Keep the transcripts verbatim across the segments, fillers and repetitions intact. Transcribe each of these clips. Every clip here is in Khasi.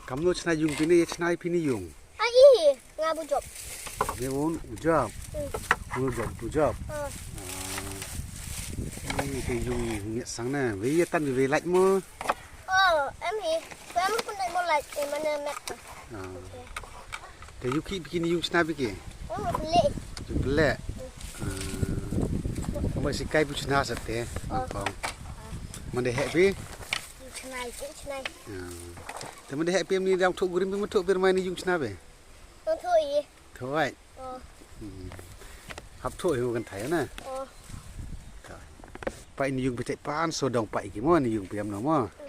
Kam no chna yung pini, chna pini yung. Ai, nga bu jop. Ne un u jop. Hmm. Un u jop, u jop. Ah. Ah. Ni te yung ngi sang na. Wei ya tan wei lait mo. Oh, em hi. Em pun dai mo lait, em mana mek. Ah. Okay. Te yu ki bikini yung chna biki. Oh, pele. Yu pele. Ah. Mo si kai bu chna sa te. Oh. Kong. Mande happy. Yu chna, yu chna. Ah. Te mande happy em ni dang thu gurim bi mo thu bir mai ni yung chna be. Dang thu i. Thu ai. Oh. Hmm. Hap thu hi mo kan thai na. Oh. Ka. Pa ini yung bi te pan so dong pa iki mo ni yung bi am no mo. Hmm.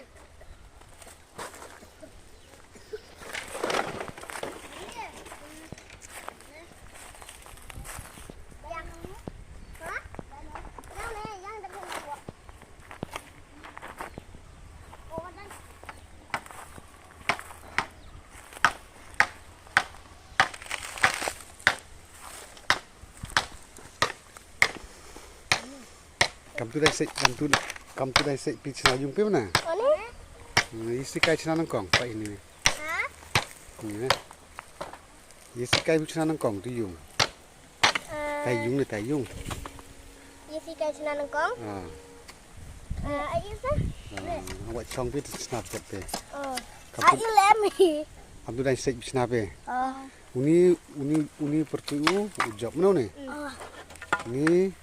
Kam tu dai se, kam tu, kam tu dai se pi chna yung pe na. Ani? Hmm, isi kai chna nang kong pa ini. Ha? Ini. Isi kai bu chna nang kong tu yung. Ah. Tai yung ni tai yung. Isi kai chna nang kong? Ah. Ah, ai sa? Ah, awak chong pi tu chna pe pe. Oh. Kam tu, ai lem hi. Kam tu dai se chna pe. Oh. Uni, uni, uni pertu u, u jop mano ni? Mm. Ni.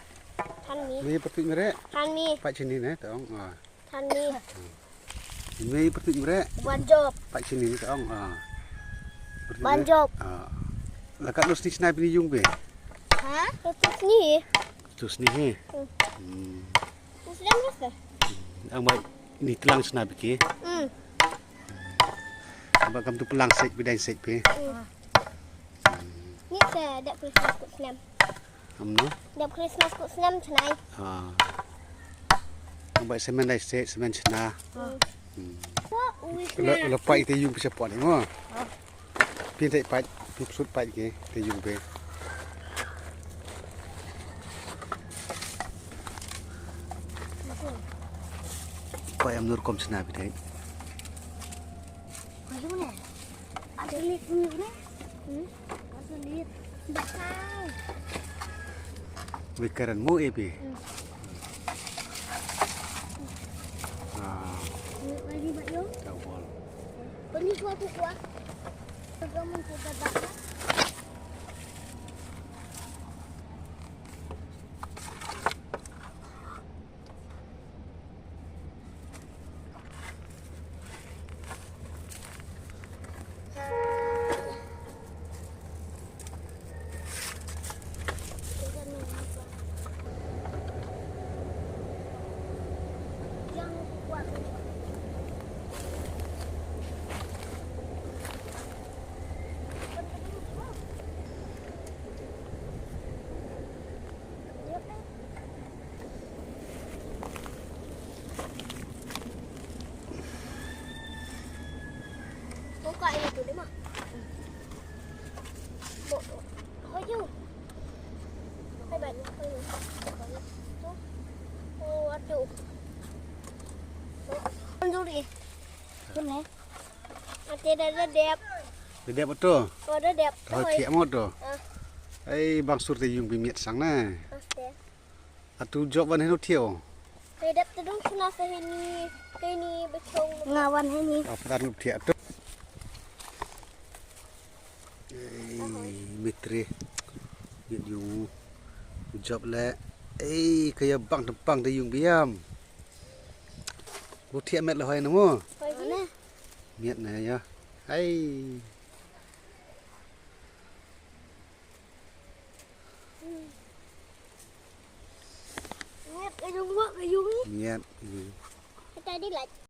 Than mi. Ni pertu mere. Than mi. Pat chini ne, tong. Ah. Than mi. Ni pertu mere. Wan jop. Pat chini ne, tong. Ah. Wan jop. Ah. Lakat no sni chna pini yung be. Ha? Pertu sni. Pertu sni he. Hmm. Hmm. Muslim rasa. Ang ba ni tlang chna biki. Hmm. Ba kam tu pelang sek bidang sek pe. Hmm. Ni sa dep Christmas kut snem. Am no? Dep Christmas kut snem chnai. Ah. Ba semen dai sek semen chna. Hmm. Hmm. Lo, lo pa ite yung pisa pon mo. Ah. Pin tai pat, pin sut pat ke, te yung pe. Pa em nur kom chna bi tai. Ayo ne. Ada lit ni ne. Hmm? Ada lit. Bakal. Wikaran mo e pe. Hmm. Ah. Ini lagi, Pak, yo. Jawol. Ini suatu kuah. Juga mencoba bakar. Buka ini tu, Lima. Bo-, hoyu. Hai, bai. Oh, aduh. Duri. Sini. Ate da da dep. Da dep tu. Oh, da dep. Hoi thiah mo tu. Ah. Ai, bang sur te yung bi miet sang na. Ate. Atu jop wan henu thiah. Kai dep tu dong suna sa hini, kai ni bechong. Nga wan hini. Ap dar lu thiah tu. Ei, mitri. Yit yung. Jop le. Ei, kaya bang tempang te yung biam. Bu thiah met le hoi na mo. Hoi ni. Miet na ya. Hai. Miet ka yung wa ka yung ni. Miet. Hmm. Kita di lait.